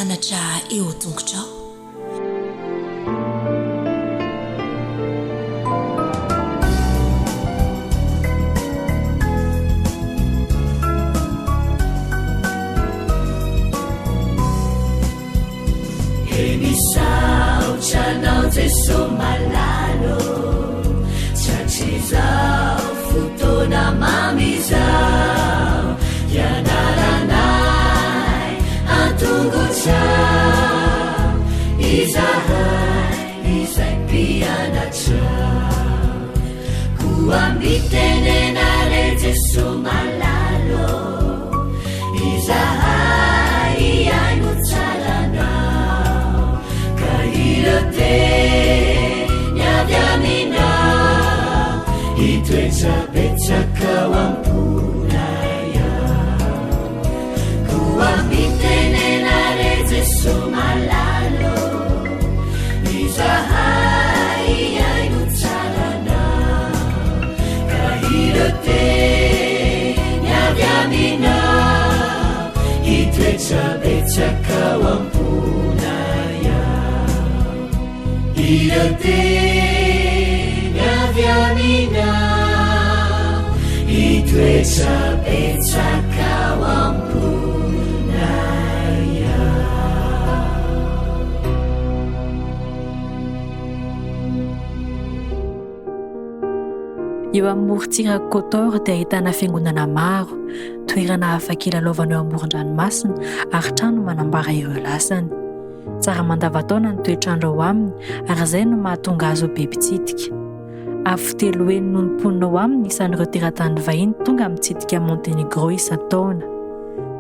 mpianatra eo an-tongotrao. He misaotra anao Jeso malala ô, Tratrizao fotoana mamy izao, Hianaranay an-tongotrao, Izahay izay mpianatrao. Koa mitenena re Jeso malala ô, Izahay hihaino tsara Anao, Ka ireo teny avy Aminao Hitoetra betsaka ao am-ponay ao. Koa mitenena re Jeso malala ô, Izahay hihaino tsara Anao, Ka ireo teny avy Aminao Hitoetra betsaka ao am-ponay ao. Ireo teny avy Aminao Hitoetra betsaka ao am-ponay ao. Eo amin'ny morontsirak'i Kotor dia ahitana fiangonana maro, toerana afaka ilalaovana eo amoron-dranomasina ary trano manambara ireo lasany. Tsara mandavantaona ny toetr'andro ao aminy ary izay no mahatonga azy ho be mpitsidika. Avo telo heny noho ny mponina ao aminy ny isan'ireo teratany vahiny tonga mitsidika an'i Monténégro isan-taona.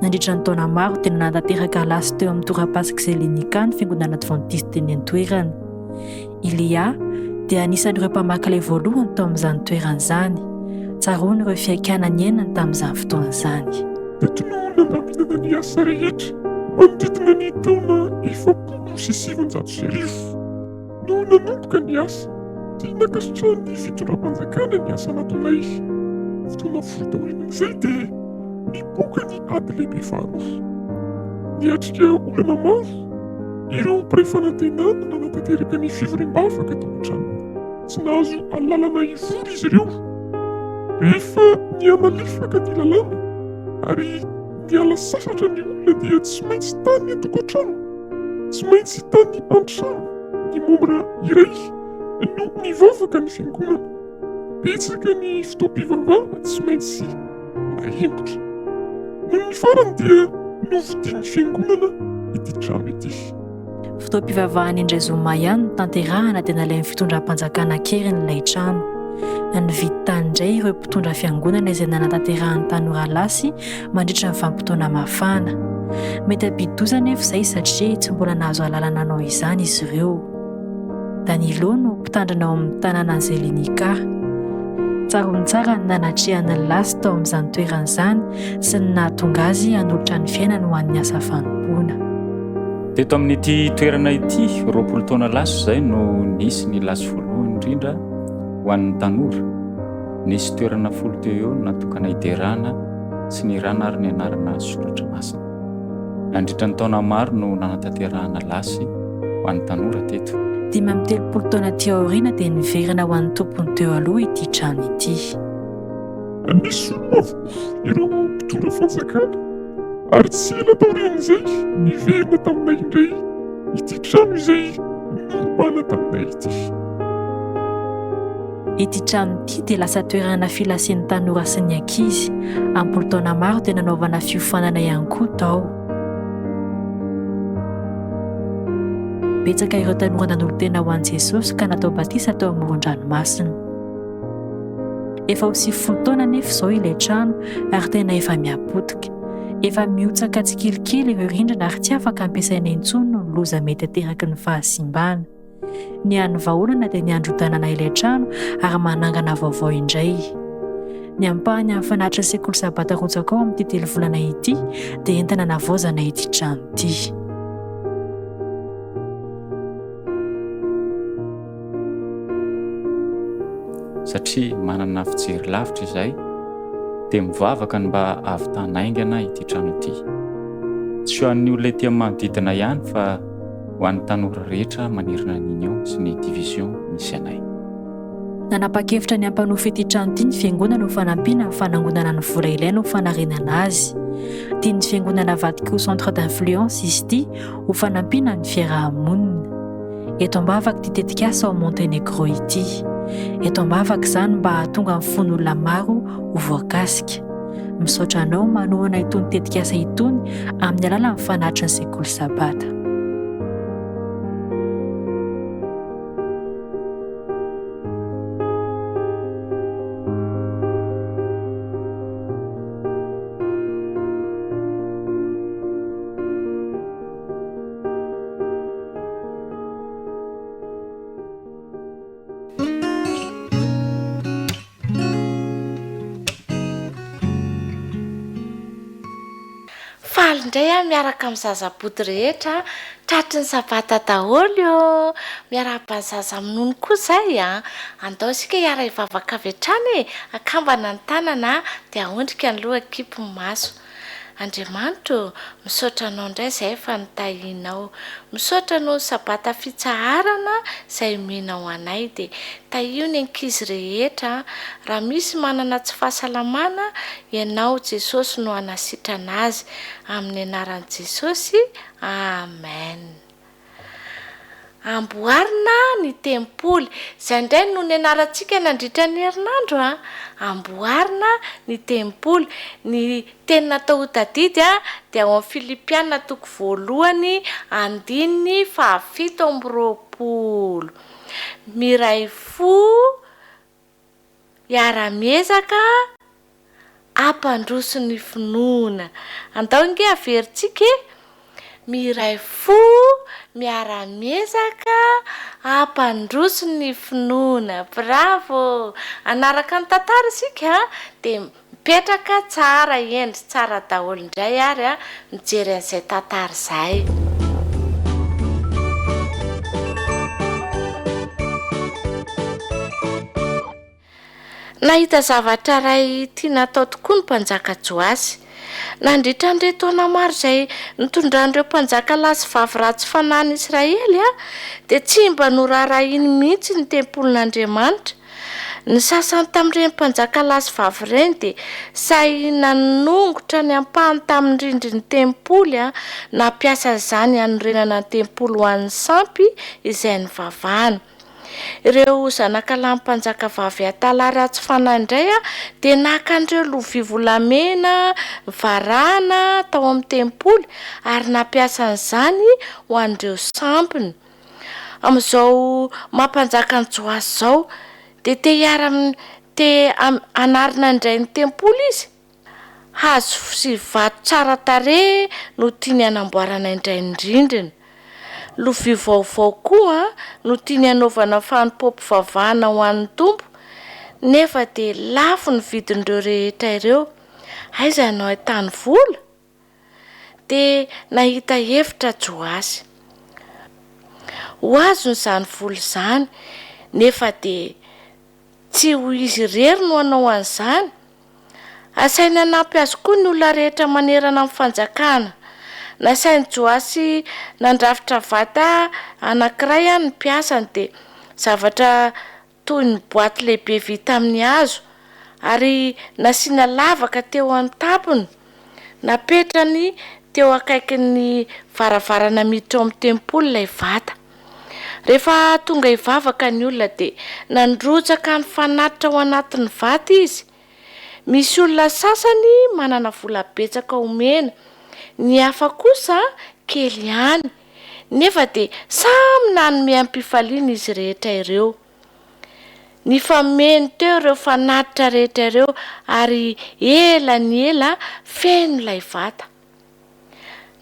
Nandritra ny taona maro dia nanatanteraka lasy teo amin'ny torapasik'i Zelenica ny fiangonana advantista teny an-toerana. I Lea dia anisan'ireo mpamaky lay voalohany tao amin'izany toerana izany. Tsaroany ireo fihaikana niainany tamin'izany fotoana izany. Teto no nandaminana ny asa rehetra manodidina ny taona 1940 no nanomboka ny asa dia nankasitrahan'ny fitondram-panjakana ny asa nataonay. Fotoana fohy taorian'izay dia nipoaka ny ady lehibe faharoa. Niatrika olana maro Ireo mpiray fanantenana nanatanteraka ny fivoriam-bavaka tao an-tranony. Tsy nahazo alalana hivory izy ireo. Rehefa nihanalefaka ny lalàna ary niala sasatra ny olona dia tsy maintsy tany an-tokantrano, tsy maintsy tany an-trano ny mambra iray no nivavaka ny fiangonana. Betsaka ny fotoam-pivavahana tsy maintsy nahemotra. Noho ny farany dia novidian'ny fiangonana ity trano ity. Fotoam-pivavahana indray zoma ihany no tanterahana dia nalain'ny fitondram-panjakana an-keriny ilay trano. Nividy tany indray ireo mpitondra fiangonana izay nanatanterahan'ny tanora lasy mandritra ny vanim-potoana mafana. Mety hampidi-doza anefa izay satria tsy mbola nahazo alalana hanao izany izy ireo. Danilo no mpitandrina ao amin'ny tanànan'i Zelenica. Tsaroany tsara ny nanatrehany ny lasy tao amin'izany toerana izany sy ny nahatonga azy hanolotra ny fiainany ho an'ny asa fanompoana. Teto amin'ity toerana ity, 20 taona lasa izay no nisy ny lasy voalohany indrindra ho an'ny tanora. Nisy toerana folo teo eo natokana hiderana sy nihirana ary nianarana soratra masina. Nandritra ny taona maro no nanatanterahana lasy ho an'ny tanora teto. 35 taona aty aoriana dia niverina ho an'ny tompony teo aloha ity trano ity. Nisolo avokoa ireo mpitondra fanjakana ary tsy ela taorian'izay niverina taminay indray ity trano izay norombana taminay ity. Ity trano ity dia lasa toerana filasian'ny tanora sy ny ankizy. Am-polo taona maro dia nanaovana fiofanana ihany koa tao. Betsaka ireo tanora nanolo-tena ho an'i Jesosy ka natao batisa tao amoron-dranomasina. Efa ho 90 taona anefa izao ilay trano ary tena efa mihapotika. Efa mihotsaka tsikelikely ireo rindrina ary tsy afaka ampiasaina intsony noho ny loza mety ateraky ny fahasimbana. Ny hany vahaolana dia ny handrodanana ilay trano ary manangana vaovao indray. Ny ampahany amin'ny fanatitry ny sekoly Sabata arotsaka ao amin'ity telovolana ity dia entina hanavaozana ity trano ity. Satria manana fijery lavitra izahay dia mivavaka ny mba hahavitana haingana ity trano ity. Tsy ho an'ny olona ety amin'ny manodidina ihany fa ho an'ny tanora rehetra manerana ny Union sy ny Division misy anay. Nanapa-kevitra ny hampanofa ity trano ity ny fiangonana ho fanampiana amin'ny fanangonana ny vola ilaina ho fanarenana azy. Tian'ny fiangonana avadika ho centre d'influence izy ity ho fanampiana ny fiaraha-monina. Eto am-bavaka ity tetikasa ao Monténégro ity. Eto am-bavaka izany mba hahatonga ny fon'olona maro ho voakasika. Misaotra anao manohana itony tetikasa itony amin'ny alalan'ny fanatry ny sekoly sabata. Faly indray aho miaraka amin'ny zazabodo rehetra tratry ny sabata daholo ô! Miarahaba ny zaza minono koa izay a! Andao isika hiara-hivavaka avy hatrany e! Akambana ny tanana dia aondrika ny loha akipy ny maso. Andriamanitra ô, misaotra Anao indray izahay fa notahianao. Misaotra noho ny Sabata fitsaharana izay omenao anay. Dia tahio ny ankizy rehetra. Raha misy manana tsy fahasalamana, Ianao Jesosy no hanasitrana azy. Amin'ny anaran'i Jesosy, Amen. Amboarina ny tempoly. Izay indray no nianarantsika nandritra ny herinandro an! Amboarina ny tempoly. Ny teny natao ho tadidy dia ao amin'ny Filipiana toko voalohany andininy fahafito amby 20. Miray fo. Hiara-miezaka hampandroso ny finoana. Andao ange averintsika e! Miray fo, miara-miezaka hampandroso ny finoana. Bravo! Hanaraka ny tantara isika dia Mipetraka tsara hendry tsara daholo indray ary a mijery an'izay tantara izay. Nahita zavatra iray tiana hatao tokoa ny mpanjaka Joasy. Nandritra an'ireo taona maro izay nitondran'ireo mpanjaka lahy sy vavy ratsy fanahy an'i Israely, dia tsy mba noraharahiany mihitsy ny tempolin'Andriamanitra. Ny sasany tamin'ireny mpanjaka lahy sy vavy ireny dia sahy nanongotra ny ampahany tamin'ny rindrin'ny tempoly, nampiasa izany hanorenana ny tempoly ho an'ny sampy izay nivavahana. Ireo zanakalahin'ny mpanjakavavy Atala ratsy fanahy indray dia naka an'ireo lovia volamena varahana tao amin'ny tempoly ary nampiasa an'izany ho an'ireo sampiny. Amin'izao maha mpanjaka an'i Joasy izao, dia te hiara te hanarina indray ny tempoly izy. Hazo sy vato tsara tarehy no tiany hanamboarana indray ny rindrina. Lovia vaovao koa no tiany hanaovana fanompoam-pivavahana ho an'ny Tompo, nefa dia lafo ny vidin'ireo rehetra ireo. Aiza no ahitany vola? Dia nahita hevitra Joasy. Ho azony izany vola izany, nefa dia tsy ho izy irery no hanao an'izany. Asainy hanampy azy koa ny olona rehetra manerana ny fanjakana. Nasain'i Joasy nandrafitra vata anankiray ny mpiasany, dia zavatra toy ny boaty lehibe vita amin'ny hazo, ary nasiana lavaka teo an-tampony. Napetrany teo akaikin'ny varavarana miditra ao amin'ny tempoly ilay vata. Rehefa tonga hivavaka ny olona, dia nandrotsaka ny fanatitra ao anatin'ny vata izy. Misy olona sasany manana vola betsaka omena, ny hafa kosa kely ihany. Nefa dia samy nanome am-pifaliana izy rehetra ireo. Nifameno teo ireo fanatitra rehetra ireo ary ela ny ela feno ilay vata.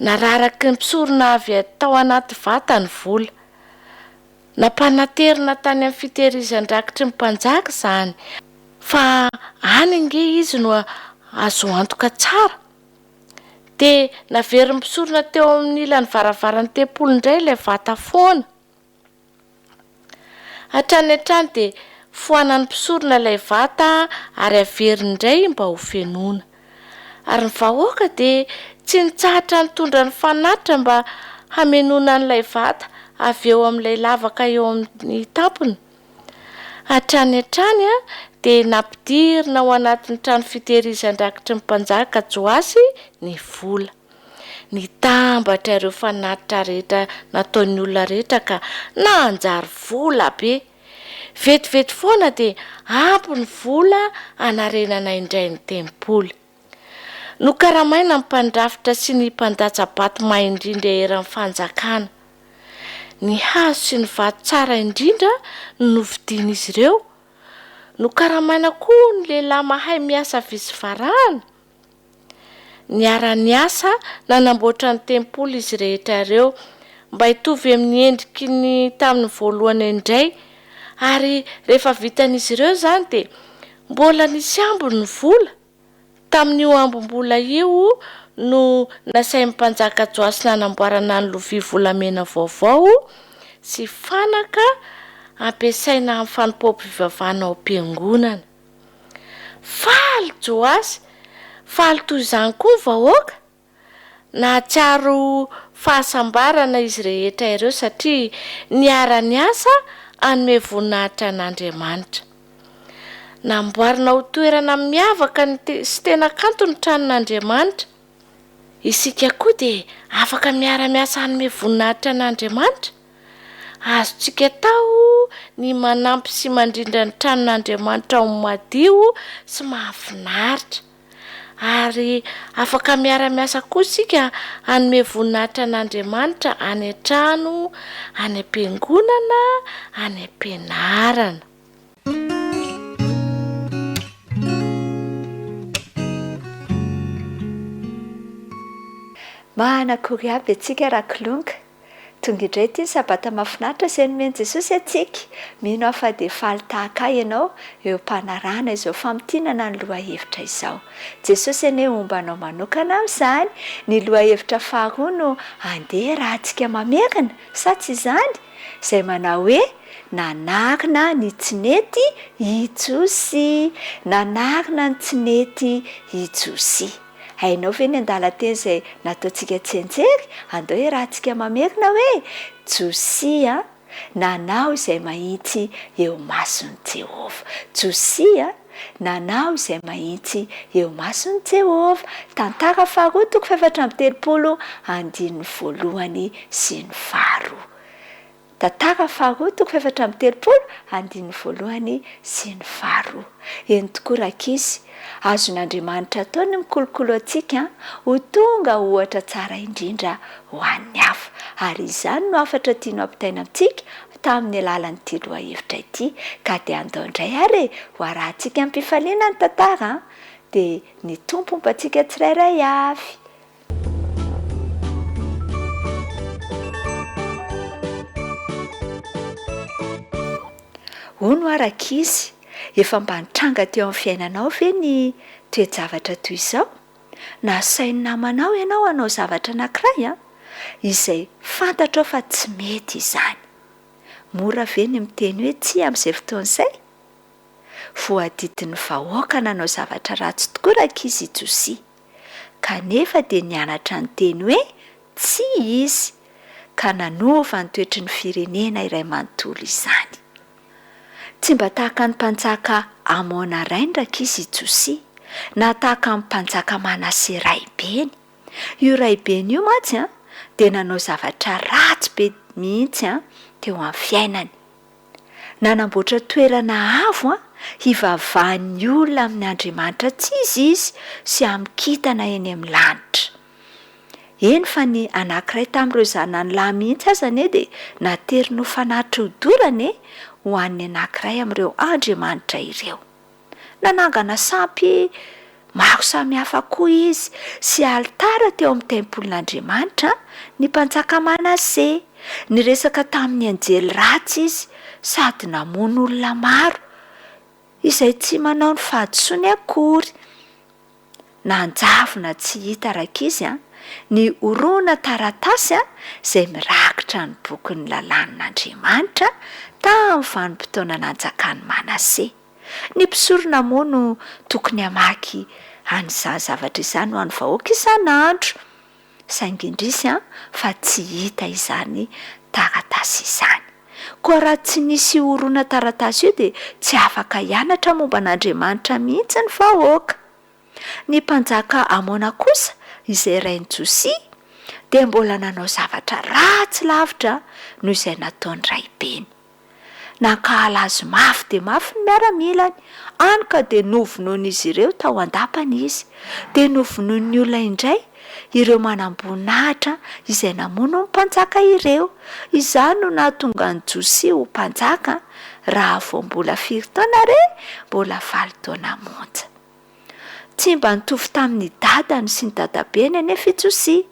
Nararaky ny mpisorona avy tao anaty vata ny vola. Nampanaterina tany amin'ny fitehirizan-drakitry ny mpanjaka izany, fa any ange izy no azo antoka tsara. Dia naverin'ny mpisorona teo amin'ny ilan'ny varavaran'ny tempoly indray ilay vata foana. Hatrany hatrany dia foanan'ny mpisorona ilay vata ary averiny indray mba hofenoina. Ary ny vahoaka dia tsy nitsahatra nitondra ny fanatitra mba hamenoana an'ilay vata avy eo amin'ilay lavaka eo amin'ny tampony. Hatrany hatrany dia nampidirina ao anatin'ny trano fitehirizan-drakitry ny mpanjaka Joasy ny vola. Nitambatra ireo fanatitra rehetra nataon'ny olona rehetra ka nanjary vola be. Vetivety foana dia ampy ny vola hanarenana indray ny tempoly. Nokaramaina ny mpandrafitra sy ny mpandatsa-bato mahay indrindra eran'ny fanjakana. Ny hazo sy ny vato tsara indrindra no novidian'izy ireo. Nokaramaina koa ny lehilahy mahay miasa vy sy varahana. Niara-niasa nanamboatra ny tempoly izy rehetra ireo, mba hitovy amin'ny endriky ny tamin'ny voalohany indray, ary rehefa vitan'izy ireo izany dia mbola nisy ambiny ny vola. Tamin'io ambim-bola io no nasain'ny mpanjaka Joasy nanamboarana ny lovia volamena vaovao sy fanaka ampiasaina amin'ny fanompoam-pivavahana ao am-piangonana. Faly Joasy, faly toy izany koa ny vahoaka. Nahatsiaro fahasambarana izy rehetra ireo satria niara-niasa hanome voninahitra an'Andriamanitra. Namboarina ho toerana miavaka sy tena kanto ny tranon'Andriamanitra. Isika koa dia afaka miara-miasa hanome voninahitra an'Andriamanitra. Azontsika atao ny manampy sy mandrindra ny tranon'Andriamanitra ho madio sy mahafinaritra. Ary afaka miara-miasa koa isika hanome voninahitra an'Andriamanitra any an-trano, any am-piangonana, any am-pianarana. Manakory aby antsika Raklonga. Tonga indray ity ny sabata mahafinaritra izay nomen'i Jesosy antsika. Mino aho fa dia faly tahaka ahy ianao eo am-panarahana izao famintinana ny lohahevitra izao. Jesosy anie homba anao manokana amin'izany. Ny lohahevitra faharoa no andeha rahantsika mamerina, sa tsy izany? Izay manao hoe, Nanarina ny tsy nety i Josia. Nanarina ny tsy nety i Josia. Hainao ve ny andalan-teny izay nataontsika tsianjery? Andao iarahantsika mamerina hoe, Josia nanao izay mahitsy eo imason'i Jehovah. Josia nanao izay mahitsy eo imason'i Jehovah. Tantara faharoa toko fahefatra amby telopolo andininy voalohany sy ny faharoa. Tantara faharoa toko fahefatra amby telopolo andininy voalohany sy ny faharoa. Eny tokoa rankizy, azon'Andriamanitra atao ny mikolokolo antsika ho tonga ohatra tsara indrindra ho an'ny hafa. Ary izany no hafatra tiany hampitaina amintsika tamin'ny alalan'ity lohahevitra ity. Ka dia andao indray ary e, ho arahantsika amim-pifaliana ny tantara an! Dia ny Tompo homba antsika tsirairay avy. Hono hoa rankizy, efa mba nitranga teo amin'ny fiainanao ve ny toe-javatra toy izao? Nasain'ny namanao ianao hanao zavatra anankiray an, izay fantatrao fa tsy mety izany. Mora ve ny miteny hoe tsia amin'izay fotoana izay? Voadidin'ny vahoaka nanao zavatra ratsy tokoa rankizy i Josia. Kanefa dia nianatra niteny hoe tsia izy, ka nanova ny toetry ny firenena iray manontolo izany. Tsy mba tahaka ny mpanjaka Amona rainy rankizy i Josia, na tahaka ny mpanjaka Manase raibeny. Io raibeny io mantsy dia nanao zavatra ratsy be mihitsy teo amin'ny fiainany. Nanamboatra toerana avo hivavahan'ny olona amin'ny andriamanitra tsy izy izy sy amin'ny kintana eny amin'ny lanitra. Eny fa ny anankiray tamin'ireo zanany lahy mihitsy aza anie dia nateriny ho fanatitra hodorana e, ho an'ny anankiray amin'ireo andriamanitra ireo. Nanangana sampy maro samihafa koa izy sy alitara teo amin'ny tempolin'Andriamanitra ny mpanjaka Manase. Niresaka tamin'ny anjely ratsy izy sady namono olona maro izay tsy manao ny fahadisoany akory. Nanjavona tsy hita rankizy ny horonan-taratasy izay mirakitra ny bokin'ny lalàn'Andriamanitra tamin'ny vanim-potoana nanjakan'i Manase. Ny mpisorona moa no tokony hamaky an'izany zavatra izany ho an'ny vahoaka isan'andro. Saingy indrisy an, fa tsy hita izany taratasy izany. Koa raha tsy nisy io horonan-taratasy io dia tsy afaka hianatra momba an'Andriamanitra mihitsy ny vahoaka. Ny mpanjaka Amona kosa, izay rain'i Josia, dia mbola nanao zavatra ratsy lavitra noho izay nataon'ny raibeny. Nankahala azy mafy dia mafy ny miaramilany, hany ka dia novonoin'izy ireo tao an-dapany izy. Dia novonoin'ny olona indray ireo manamboninahitra izay namono ny mpanjaka ireo. Izany no nahatonga an'i Josia ho mpanjaka, raha vao mbola firy taona re? Mbola valo taona monja. Tsy mba nitovy tamin'ny dadany sy ny dadabeny anefa i Josia.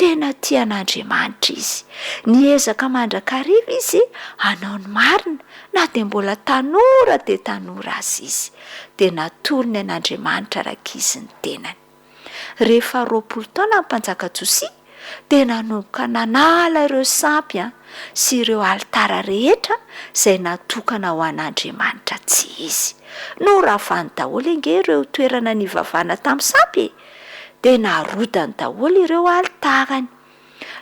Tena tia an'Andriamanitra izy. Niezaka mandrakariva izy hanao ny marina, na dia mbola tanora dia tanora aza izy. Dia natolony an'Andriamanitra rankizy ny tenany. Rehefa 20 taona ny mpanjaka Josia, dia nanomboka nanala ireo sampy sy ireo alitara rehetra izay natokana ho an'Andriamanitra tsy izy. Noravany daholo ange ireo toerana nivavahana tamin'ny sampy e! Dia narodany daholo ireo alitarany.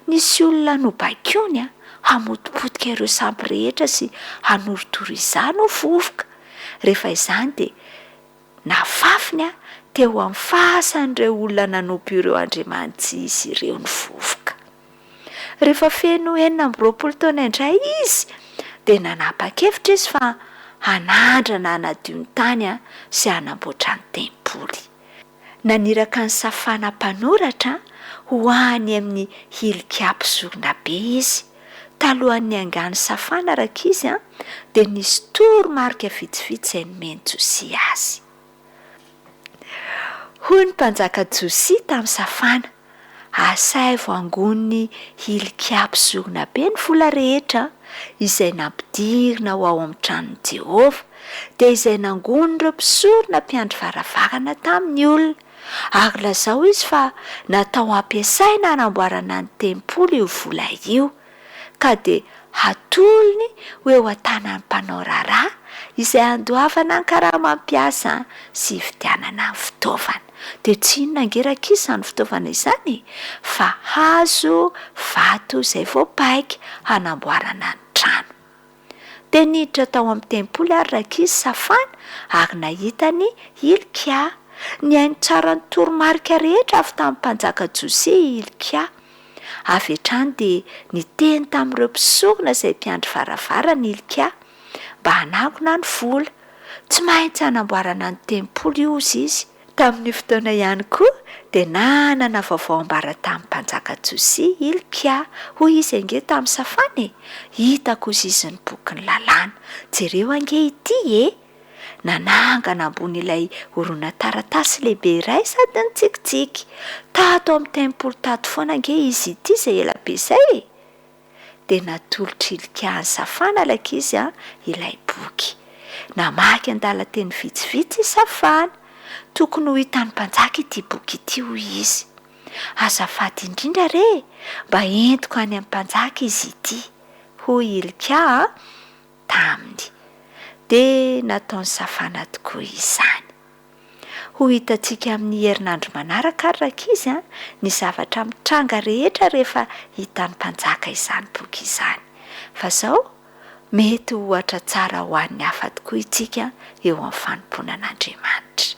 Nisy olona nobaikoiny hamotipotika ireo sampy rehetra sy hanorotoro izany ho vovoka. Rehefa izany dia Nafafiny teo amin'ny fasan'ireo olona nanompo ireo andriamani-tsy izy ireo ny vovoka. Rehefa feno 26 taona indray izy, dia nanapa-kevitra izy fa hanandrana hanadio ny tany sy hanamboatra ny tempoly. Naniraka an'i Safana mpanoratra ho any amin'i Hilkia mpisoronabe izy. Talohan'ny niaingan'i Safana rankizy dia nisy toromarika vitsivitsy izay nomen'i Josia azy. Hoy ny mpanjaka Josia tamin'i Safana, Asaivo angonin'i Hilkia mpisoronabe ny vola rehetra izay nampidirina ho ao amin'ny tranon'i Jehovah, dia izay nangonin'ireo mpisorona mpiandry varavarana tamin'ny olona. Ary lazao izy fa natao hampiasaina hanamboarana ny tempoly io vola io, ka dia hatolony ho eo an-tanan'ny mpanao raharaha izay handoavana ny karamam-piasa sy hividianana ny fitaovana. Dia tsy inona ange rankizy izany fitaovana izany e, fa hazo, vato izay voapaika hanamboarana ny trano. Dia niditra tao amin'ny tempoly ary rankizy Safana ary nahita an'i Hilkia. Nihaino tsara ny toromarika rehetra avy tamin'ny mpanjaka Josia i Hilkia. Avy hatrany dia niteny tamin'ireo mpisorona izay mpiandry varavarana i Hilkia mba hanangona ny vola. Tsy maintsy hanamboarana ny tempoly, hozy izy. Tamin'io fotoana ihany koa dia nanana vaovao ambara tamin'ny mpanjaka Josia i Hilkia. Hoy izy ange tamin'i Safana e, Hitako hozy izy ny bokin'ny lalàna. Jereo ange ity e! Nanangana ambony ilay horonan-taratasy lehibe iray sady nitsikitsiky. Tato amin'ny tempoly tato foana ange izy ity izay ela be izay e! Dia natolotr'i Hilkia an'i Safana ilay ankizy ilay boky. Namaky andalan-teny vitsivitsy i Safana. Tokony ho hitan'ny mpanjaka ity boky ity, hoy izy. Azafady indrindra re e, mba entiko any amin'ny mpanjaka izy ity, hoy i Hilkia taminy. Dia nataon'i Safana tokoa izany. Ho hitantsika amin'ny herinandro manaraka ary rankizy a, ny zavatra mitranga rehetra rehefa hitan'ny mpanjaka izany boky izany. Fa zao, mety ho ohatra tsara ho an'ny hafa tokoa itsika eo amin'ny fanompoana an'Andriamanitra.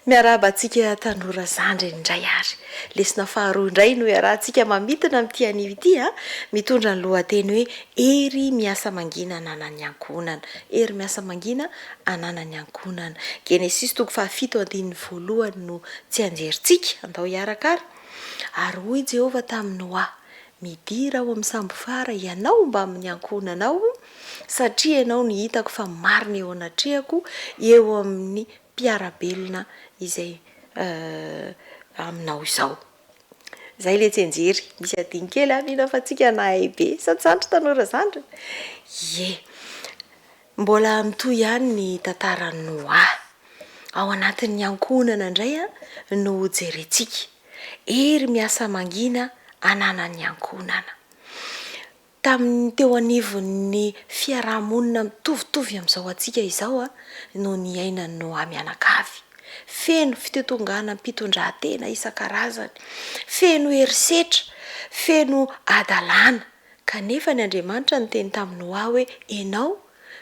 Miarahaba antsika tanora zandriny indray ary. Lesona faharoa indray no iarahantsika mamintina amin'ity anio ity a, mitondra ny lohateny hoe Hery miasa mangina ananan'ny ankohonana. Hery miasa mangina ananan'ny ankohonana. Genesisy toko fahafito andininy voalohany no tsianjerintsika. Andao hiaraka ary. Ary hoy Jehovah tamin'i Noa, Midira ao amin'ny sambofara ianao mbamin'ny ankohonanao, satria ianao no hitako fa marina eo anatrehako eo amin'ny mpiara-belona izay aminao izao. Izay ilay tsianjery. Misy adino kely an, mino aho fa tsika nahay be. Sa tsy zandry tanora zandry? Ie. Mbola mitohy ihany ny tantaran'i Noa. Ao anatin'ny ankohonana indray no hojerentsika. Hery miasa mangina. ananan'ny ankohonana. Tamin'ny teo anivon'ny fiaraha-monina mitovitovy amin'izao antsika izao no niainan'i Noa mianakavy. Feno fitotonganam-pitondran-tena isan-karazany, feno herisetra, feno hadalana. Kanefa ny Andriamanitra niteny tamin'i Noa hoe, Ianao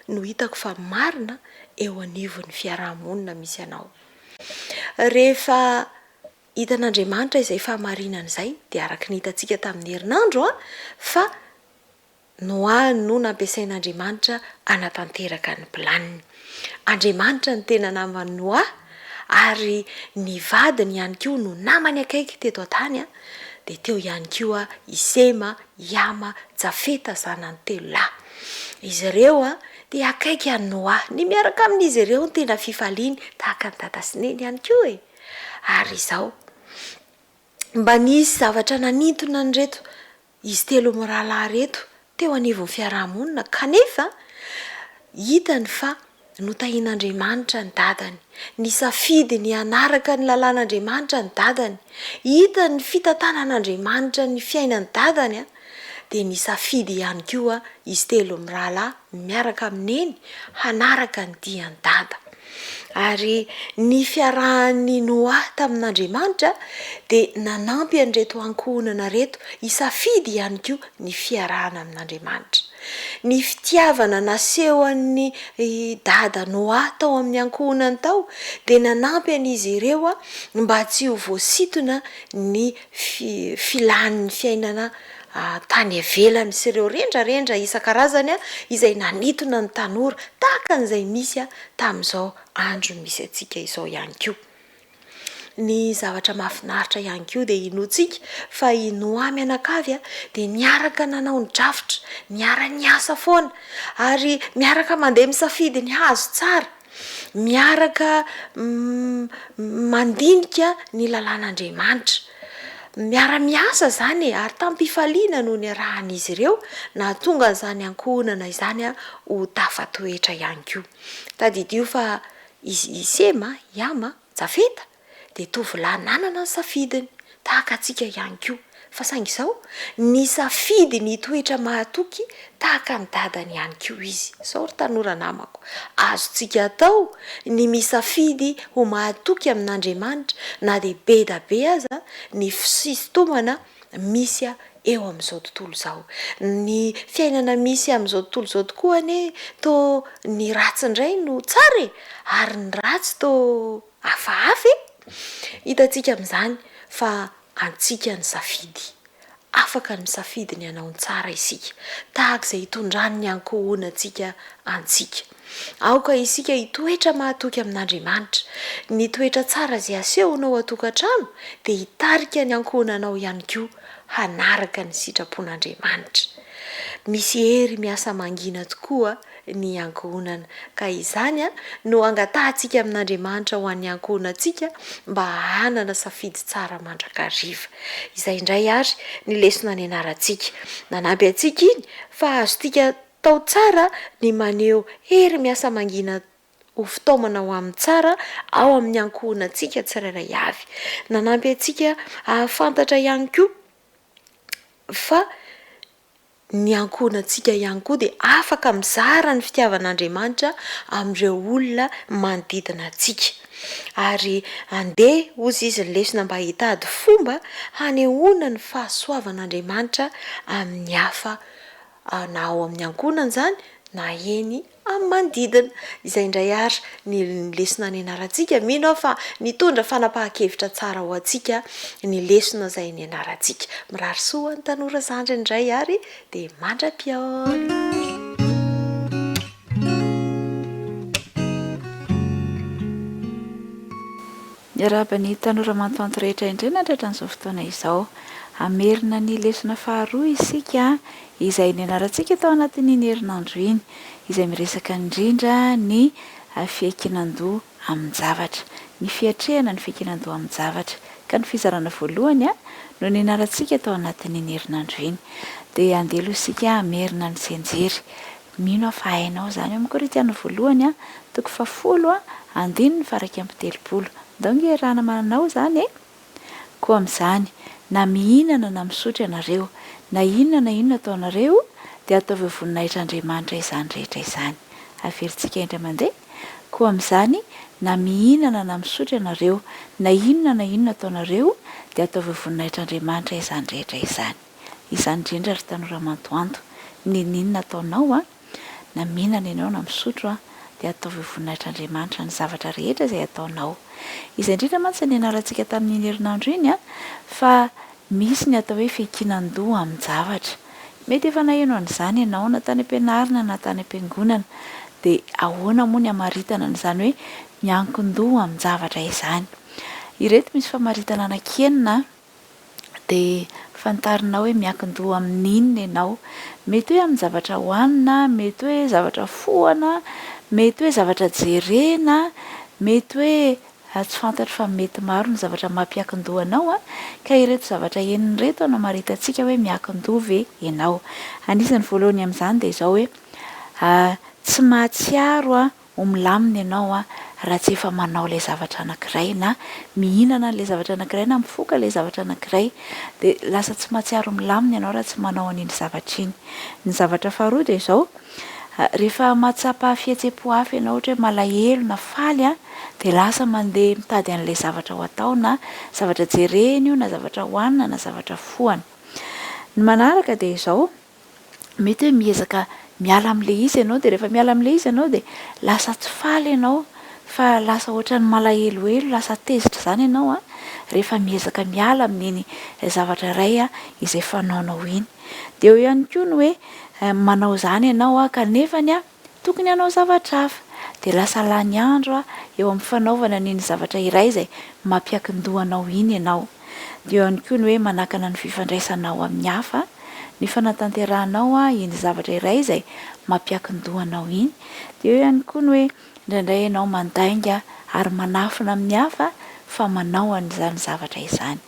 no hitako fa marina eo anivon'ny fiaraha-monina misy anao. Rehefa Hitan'Andriamanitra izay fahamarinana izay, dia araka ny hitantsika tamin'ny herinandro fa Noa no nampiasain'Andriamanitra hanatanteraka ny planiny. Andriamanitra no tena naman'i Noa ary ny vadiny ihany koa no namany akaiky teto an-tany, dia teo ihany koa i Sema, i Hama, Jafeta zanany telo lahy. Izy ireo dia akaiky an'i Noa. Ny miaraka amin'izy ireo no tena fifaliany, tahaka an'i Dada sy Neny ihany koa e! Ary izao, mba nisy zavatra nanintona an'ireto izy telo mirahalahy ireto teo anivon'ny fiaraha-monina, kanefa hitany fa notahian'Andriamanitra ny dadany, nisafidy ny hanaraka ny lalàn'Andriamanitra ny dadany, hitany ny fitantanan'Andriamanitra ny fiainan'ny dadany, dia nisafidy ihany koa izy telo mirahalahy miaraka amin'i Neny hanaraka ny dian'i Dada. Ary ny fiarahan'i Noa tamin'Andriamanitra dia nanampy an'ireto ankohonana ireto hisafidy ihany koa ny fiarahana amin'Andriamanitra. Ny fitiavana nasehon'i Dada Noa tao amin'ny ankohonany tao dia nanampy an'izy ireo mba tsy ho voasintona ny filan'ny fiainana tany ivelany sy ireo rendrarendra isan-karazany izay nanintona ny tanora, tahaka an'izay misy tamin'izao andro misy antsika izao ihany koa. Ny zavatra mahafinaritra ihany koa dia inoantsika fa i Noa mianakavy dia niaraka nanao ny drafitra, niara-niasa foana ary miaraka mandeha misafidy ny hazo tsara. Miaraka mandinika ny lalàn'Andriamanitra. Miara-miasa izany e, ary tamim-pifaliana no niarahan'izy ireo nahatonga an'izany ankohonana izany ho tafatoetra ihany koa. Tadidio fa i Sema, i Hama, Jafeta, dia tovolahy nanana ny safidiny, tahaka antsika ihany koa. Fa saingy izao, nisafidy ny hitoetra mahatoky tahaka ny dadany ihany koa izy. Izao ry tanora namako, azontsika atao ny misafidy ho mahatoky amin'Andriamanitra na dia be da be aza ny fisintomana misy eo amin'izao tontolo izao. Ny fiainana misy amin'izao tontolo izao tokoa anie toa ny ratsy indray no tsara e! Ary ny ratsy toa Hafahafa e! Hitantsika amin'izany fa antsika ny safidy. Afaka ny misafidy ny hanao ny tsara isika, tahaka izay itondran'ny ankohonantsika antsika. Aoka isika hitoetra mahatoky amin'Andriamanitra. Ny toetra tsara izay asehonao ao an-tokantrano dia hitarika ny ankohonanao ihany koa hanaraka ny sitrapon'Andriamanitra. Misy hery miasa mangina tokoa ny ankohonana. Ka izany no angatahantsika amin'Andriamanitra ho an'ny ankohonantsika mba hanana safidy tsara mandrakariva. Izay indray ary ny lesona nianarantsika. Nanampy antsika iny fa azontsika atao tsara ny maneho hery miasa mangina ho fitaomana ho amin'ny tsara ao amin'ny ankohonantsika tsirairay avy. Nanampy antsika hahafantatra ihany koa fa ny ankohonantsika ihany koa dia afaka mizara ny fitiavan'Andriamanitra amin'ireo olona manodidina antsika. Ary andeha, hozy izy, ny lesona mba hitady fomba hanehoana ny fahasoavan'Andriamanitra amin'ny hafa, na ao amin'ny ankohonana izany na eny amin'ny manodidina. Izay indray ary ny lesona nianarantsika. Mino aho fa nitondra fanapahan-kevitra tsara ho antsika ny lesona izay nianarantsika. Mirary soa ho an'ny tanora zandriny indray ary dia mandra-pihaona. Miarahaba ny tanora mantoanto rehetra indray natratra an'izao fotoana izao. Hamerina ny lesona faharoa isika izay nianarantsika tao anatin'iny herinandro iny, izay miresaka indrindra ny fiankinan-doha amin-javatra. Ny fiatrehana ny fiankinan-doha amin-javatra. Ka ny fizarana voalohany no nianarantsika tao anatin'iny herinandro iny. Dia andeha aloha isika hamerina ny tsianjery. Mino aho fa hainao izany. Ao amin'ny Korintiana voalohany, toko fahafolo, andininy faha-31. Ndao nge iarahana manao izany e! Koa amin'izany, Na mihinana na misotro ianareo, na inona na inona ataonareo, dia ataovy ho voninahitr'Andriamanitra izany rehetra izany. Averintsika indray mandeha, Koa amin'izany, na mihinana na misotro ianareo, na inona na inona ataonareo, dia ataovy ho voninahitr'Andriamanitra izany rehetra izany. Izany indrindra, ry tanora mantoanto, n'inon'inona ataonao, an, na mihinana ianao na misotro an, dia ataovy ho voninahitr'Andriamanitra ny zavatra rehetra izay ataonao. Izay indrindra mantsy no nianarantsika tamin'iny herinandro iny an, fa misy ny atao hoe fiankinan-doha amin-javatra. Mety efa naheno an'izany ianao na tany am-pianarana na tany am-piangonana. Dia ahoana moa ny hamaritana an'izany hoe miankin-doha amin-javatra izany? Ireto misy famaritana anankienina an. Dia fantarinao hoe miankin-doha amin'inona ianao. Mety hoe amin'ny zavatra hohanina, mety hoe zavatra fohana, mety hoe zavatra jerena, mety hoe tsy fantatro fa mety maro ny zavatra mampiankin-doha anao an! Ka ireto zavatra enina ireto no hamaritantsika hoe miankin-doha ve ianao. Anisan'ny voalohany amin'izany dia izao hoe tsy mahatsiaro ho milamina ianao an, raha tsy efa manao ilay zavatra anankiray na mihinana an'ilay zavatra anankiray na mifoka ilay zavatra anankiray dia lasa tsy mahatsiaro milamina ianao raha tsy manao an'iny zavatra iny. Ny zavatra faharoa dia izao, rehefa mahatsapa fihetseham-po hafa ianao ohatra hoe malahelo na faly an, dia lasa mandeha mitady an'ilay zavatra ho atao na zavatra jerena io na zavatra hohanina na zavatra fohana. Ny manaraka dia izao, mety hoe miezaka miala amin'ilay izy ianao dia rehefa miala amin'ilay izy ianao dia lasa tsy faly ianao fa lasa ohatran'ny malahelohelo, lasa tezitra izany ianao an, rehefa miezaka miala amin'iny zavatra iray izay fanaonao iny. Dia eo ihany koa ny hoe manao izany ianao an, kanefany an, Tokony hanao zavatra hafa, dia lasa lany andro eo amin'ny fanaovana an'iny zavatra iray izay mampiankin-doha anao iny ianao. Dia eo ihany koa ny hoe manakana ny fifandraisanao amin'ny hafa, ny fanatanterahanao iny zavatra iray izay mampiankin-doha anao iny. Dia eo ihany koa ny hoe indraindray ianao mandainga ary manafina amin'ny hafa fa manao an'izany zavatra izany.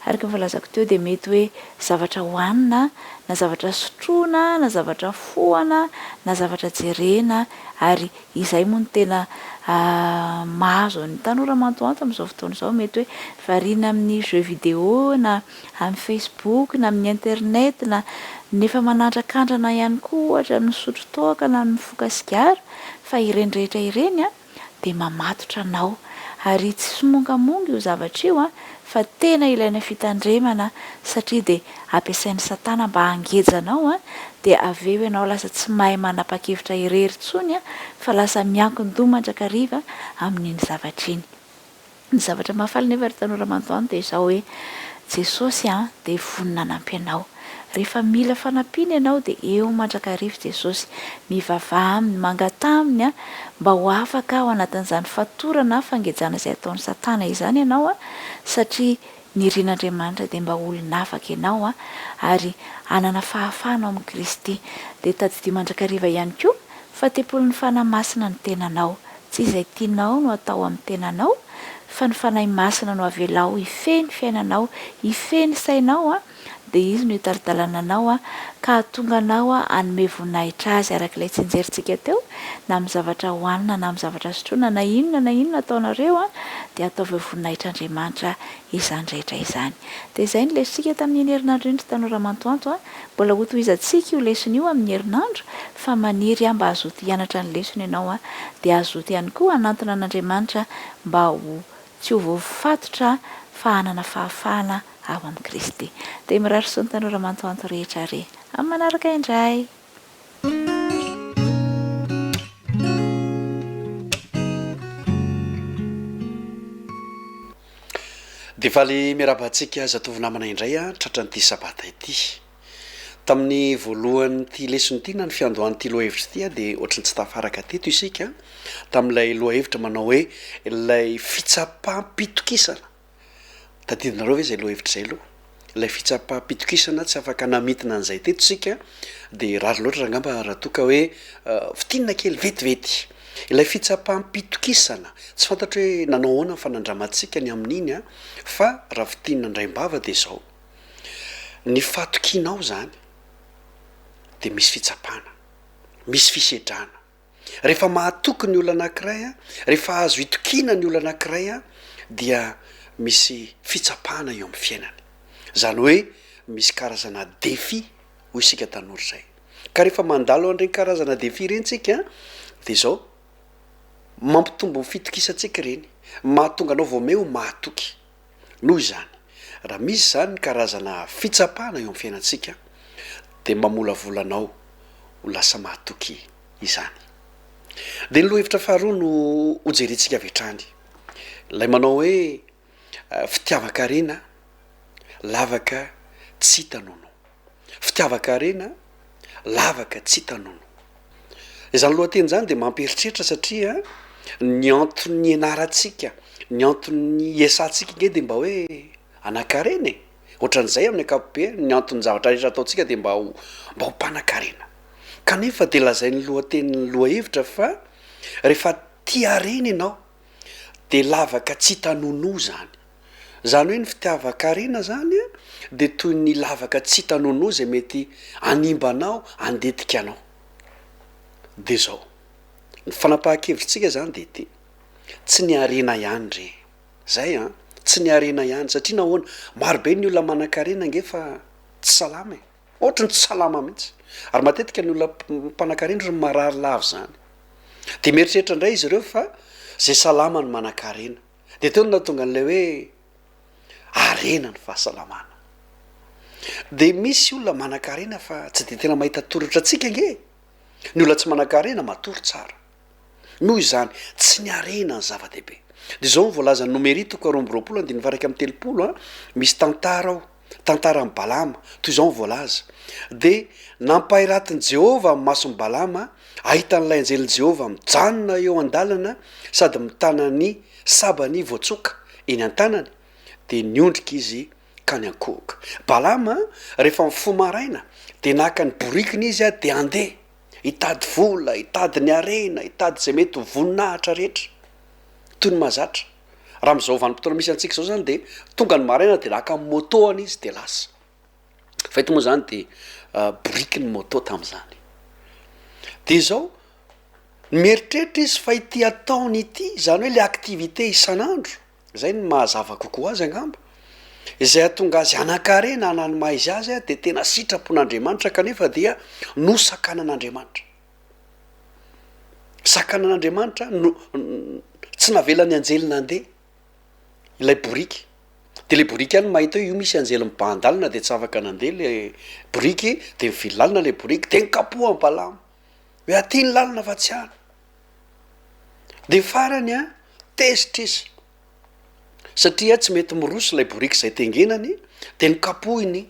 Araka ny voalazako teo dia mety hoe zavatra hohanina, na zavatra sotroina, na zavatra fohana, na zavatra jerena ary izay moa no tena mahazo an'ny tanora mantoanto amin'izao fotoana izao, mety hoe variana amin'ny jeux vidéo na amin'ny facebook na amin'ny internet na nefa manandrakandrana ihany koa ohatra ny misotro toaka na ny mifoka sigara fa ireny rehetra ireny an! dia mamatotra anao. Ary tsy somongamonga io zavatra io an, fa tena ilaina fitandremana satria dia ampiasain'i satana mba hangeja anao an, dia avy eo ianao lasa tsy mahay manapa-kevitra irery intsony an, fa lasa miankin-doha mandrakariva amin'iny zavatra iny. Ny zavatra mahafaly nefa ry tanora mantoanto dia izao hoe Jesosy an dia vonona hanampy anao. Rehefa mila fanampiana ianao dia eo mandrakariva Jesosy. Mivavaha aminy, mangataha aminy an mba ho afaka ao anatin'izany fatorana fangejana izay ataon'i satana izany ianao an satria ny irin'Andriamanitra dia mba olona afaka ianao an ary hanana fahafahana ao amin'i Kristy. Dia tadidio mandrakariva ihany koa fa tempolin'ny Fanahy Masina ny tenanao. Tsy izay tianao no atao amin'ny tenanao, fa ny Fanahy Masina no avelao hifehy ny fiainanao, hifehy ny sainao, dia Izy no hitari-dalana anao ka hahatonga anao hanome voninahitra Azy araka ilay tsinjerintsika teo, na amin'ny zavatra hohanina na amin'ny zavatra sotroina na inona na inona ataonareo dia ataovy ho voninahitr'Andriamanitra izany rehetra izany. Dia izay ny lesontsika tamin'iny herinandro iny ry tanora mantoanto a! Mbola hotohizantsika io lesona io amin'ny herinandro fa maniry aho mba hazoto hianatra ny lesona ianao a! Dia hazoto ihany koa hanantona an'Andriamanitra mba ho tsy ho voafatotra fa hanana fahafahana ao amin'i Kristy. Dia mirary soa ny tanora mantoanto rehetra re! Amin'ny manaraka indray! Dia faly miarahaba antsika zatovo namana indray an, tratran'ity sabata ity. Tamin'ny voalohan'ity lesona ity na ny fiandohan'ity lohahevitra ity an, dia ohatran'ny tsy tafaraka teto isika tamin'ilay lohahevitra manao hoe ilay fitsapam-pitokisana. Tadidinareo ve izay lohahevitra izay aloha? Ilay fitsapam-pitokisana tsy afaka namintina an'izay teto isika dia rariny loatra angamba raha toa ka hoe fintinina kely vetivety. Ilay fitsapam-pitokisana, tsy fantatro hoe nanao ahoana ny fanandramantsika ny amin'iny an, fa raha fintinina indraim-bava dia izao, ny fahatokianao izany dia misy fitsapana, misy fisedrana. Rehefa mahatoky ny olona anankiray, rehefa azo itokiana ny olona anankiray dia misy fitsapana eo amin'ny fiainany. Izany hoe misy karazana défi hoy isika tanora izay. Ka rehefa mandalo an'ireny karazana défi ireny tsika dia izao, mampitombo ny fitokisantsika ireny, mahatonga anao vao may ho mahatoky. Noho izany, raha misy izany ny karazana fitsapana eo amin'ny fiainantsika dia mamolavola anao ho lasa mahatoky izany. Dia ny lohahevitra faharoa no hojerentsika avy hatrany, ilay manao hoe fitiavan-karena lavaka tsy hita nono. Fitiavan-karena lavaka tsy hita nono. Izany lohateny izany dia mampieritreritra satria ny antony nianarantsika, ny antony iasantsika ange dia mba hoe hanan-karena e! Ohatran'izay amin'ny ankapobeny, ny anton-javatra rehetra ataontsika dia mba ho mba ho mpanan-karena. Kanefa dia lazain'ny lohatenin'ny lohahevitra fa rehefa tia harena ianao dia lavaka tsy hita nonoa izany. Izany hoe ny fitiavan-karena izany dia toy ny lavaka tsy hita nonoa izay mety hanimba anao, handetika anao. Dia izao, ny fanapahan-kevitritsika izany dia ity, tsy ny harena ihany re, izay an, tsy ny harena ihany, satria nahoana? Maro be ny olona manan-karena ange fa tsy salama e. Ohatry ny tsy salama mihitsy. Ary matetika ny olona mpanankarena ohatry ny marary lava izany. Dia mieritreritra indray izy ireo fa izay salama no manankarena. Dia teo no nahatonga an'ilay hoe harena ny fahasalamana. Dia misy olona manankarena fa tsy dia tena mahita tory ohatrantsika ange e. Ny olona tsy manankarena matory tsara. Noho izany, tsy ny harena ny zava-dehibe. Dia izao no voalazan'ny Nomery toko 22 andininy faha 31, misy tantara ao. Tantaran'i Balama, toy izao no voalaza, Dia nampahiratin'i Jehovah ny mason'i Balama hahita an'ilay anjelin'i Jehovah mijanona eo an-dalana sady mitana ny sabany voatsoka eny an-tanany, dia niondrika izy ka niankohoka. Balama, rehefa nifoha maraina, dia naka ny borikiny izy dia handeha, hitady vola, hitady ny harena, hitady izay mety ho voninahitra rehetra, toy ny mahazatra. Raha amin'izao vanim-potoana misy antsika izao izany dia tonga ny maraina dia naka ny moto-ny izy dia lasa. Fa eto moa izany dia boriky ny moto tamin'izany. Dia izao, mieritreritra izy fa ity ataony ity, izany hoe ilay activité isan'andro, izay no mahazava kokoa azy angamba, izay hahatonga azy hanan-karena na ny maha izy azy dia tena sitrapon'Andriamanitra kanefa dia nosakanan'Andriamanitra. Sakanan'Andriamanitra no tsy navelan'ny anjely nandeha ilay boriky. De le boriky ihany no mahita hoe io misy anjely mibahan-dalana de tsy afaka nandeha le boriky de nivily lalana le boriky de nikapohan'i Balama hoe aty ny lalana fa tsy any. De farany an, tezitra izy satria tsy mety miroso ilay boriky izay tengenany de nokapohiny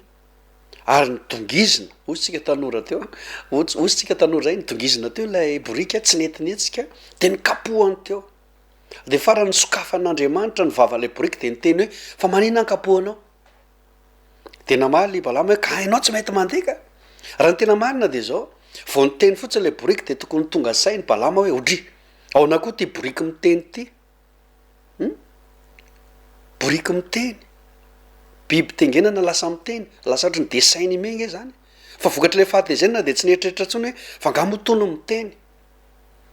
ary nidongizina, hoy isika tanora teo, hoy isika tanora izay, nidongizina teo ilay boriky tsy nety nihetsika, dia nokapohany teo. Dia farany nosokafan'Andriamanitra ny vavan'ilay boriky dia niteny hoe, fa maninona no kapohanao? Dia namaly i Balama hoe, ka hainao tsy mety mandeha ka! Raha ny tena marina dia izao, vao niteny fotsiny ilay boriky dia tokony tonga saina i Balama hoe, odry, ahoana koa ity boriky miteny ity? Hum? Boriky miteny. Biby tengenana lasa miteny. Lasa ohatry ny dessin animé nge zany. Fa vokatr'ilay fahatezerana dia tsy nieritreritra intsony hoe fa angaha moa tony miteny.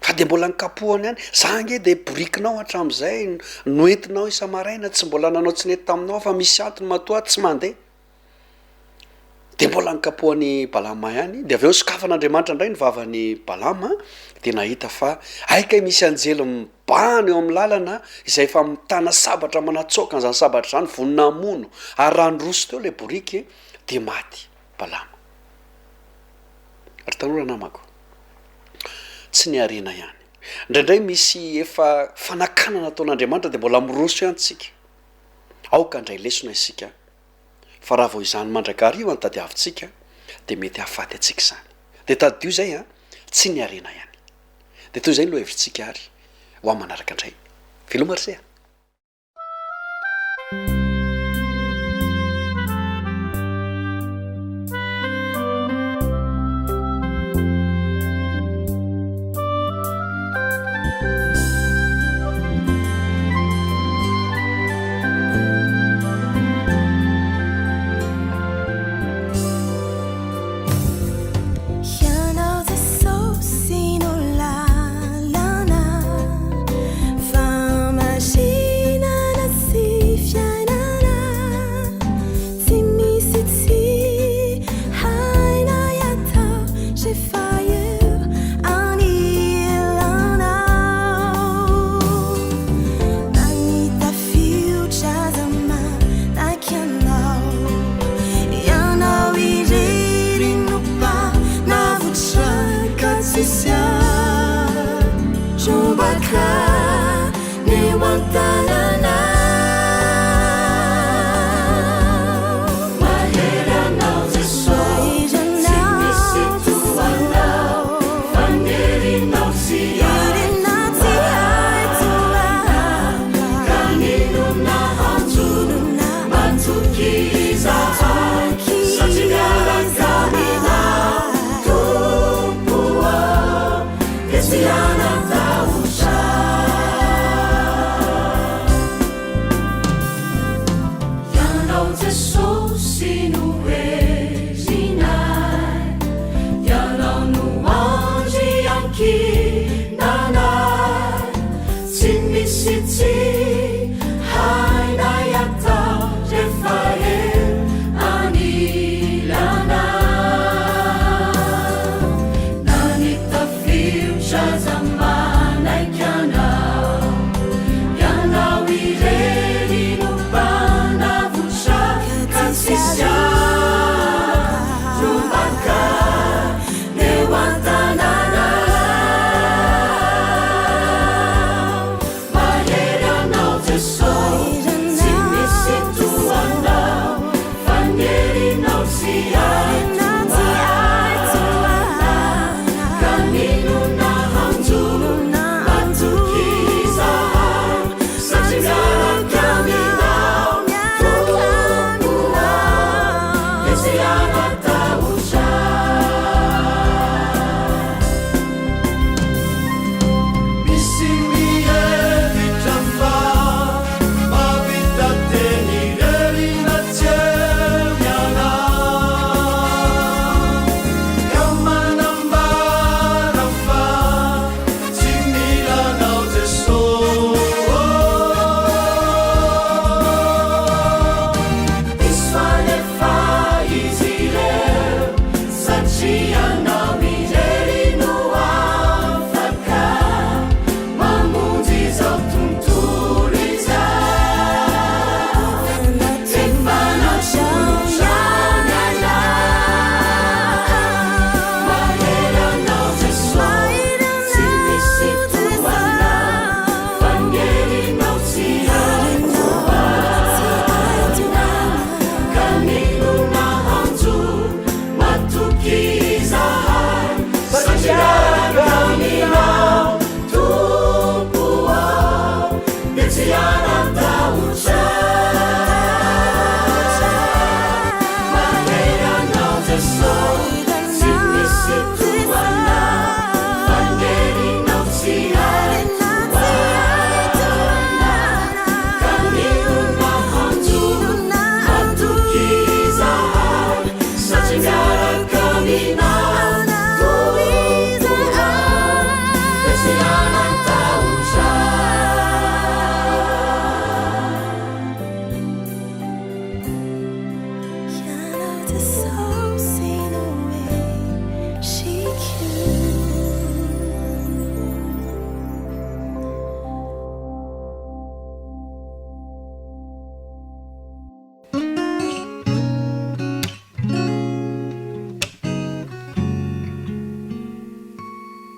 Fa dia mbola nikapohany ihany. Za ange dia borikinao hatramin'izay, noentinao isa-maraina, tsy mbola nanao tsy nety taminao aho fa misy antony matoa aho tsy mandeha. Dia mbola nokapohan'i Balama ihany, dia avy eo nosokafan'Andriamanitra indray ny vavan'i Balama, dia nahita fa hay kay misy anjely mibahana eo amin'ny lalana izay efa mitana sabatra manatsoaka an'izany sabatra izany vonona hamono, ary raha niroso teo ilay boriky dia maty Balama. Ry tanora namako, tsy ny harena ihany. Indraindray misy efa fanakanana ataon'Andriamanitra dia mbola miroso ihany tsika. Aoka handray lesona isika. Fa raha vao izany mandrakariva no tadiavintsika dia mety hahafaty antsika izany. Dia tadidio izay an, tsy ny harena ihany. Dia toy izay ny lohahevitritsika ary ho amin'ny manaraka indray. Veloma ry se a!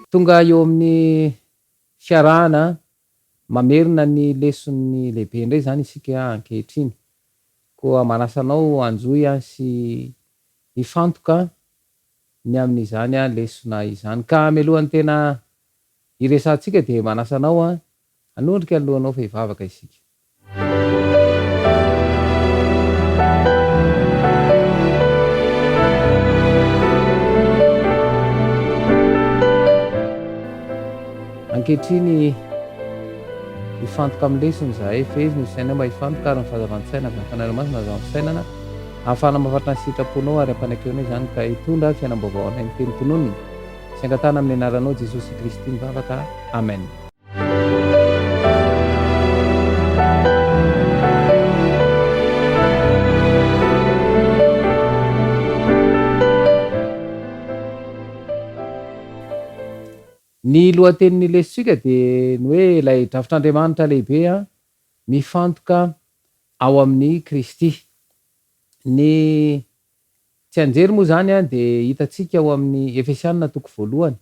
Tonga eo amin'ny fiarahana mamerina ny leson'ny lehibe indray izany isika ankehitriny. Koa manasa anao hanjohy sy hifantoka ny amin'izany lesona izany. Ka mialohan'ny tena hiresahantsika dia manasa anao hanondrika ny lohanao fa hivavaka isika. Ankehitriny, hifantoka amin'ny lesona izahay. Fehezo ny sainao mba hifantoka ary ny fahazavan-tsaina avy amin'ny Fanahy Masina aza amin'ny fisainana ahafahana mahafantatra ny sitraponao ary ampanekeo anay izany ka hitondra fiainam-baovao anay ny teny tononina sy angatahana amin'ny anaranao Jesosy Kristy mivavaka. Amen. Ny lohatenin'ny lesontsika dia ny hoe ilay drafitr'Andriamanitra lehibe mifantoka ao amin'i Kristy. Ny tsianjery moa izany dia hitantsika ao amin'ny Efesiana toko voalohany,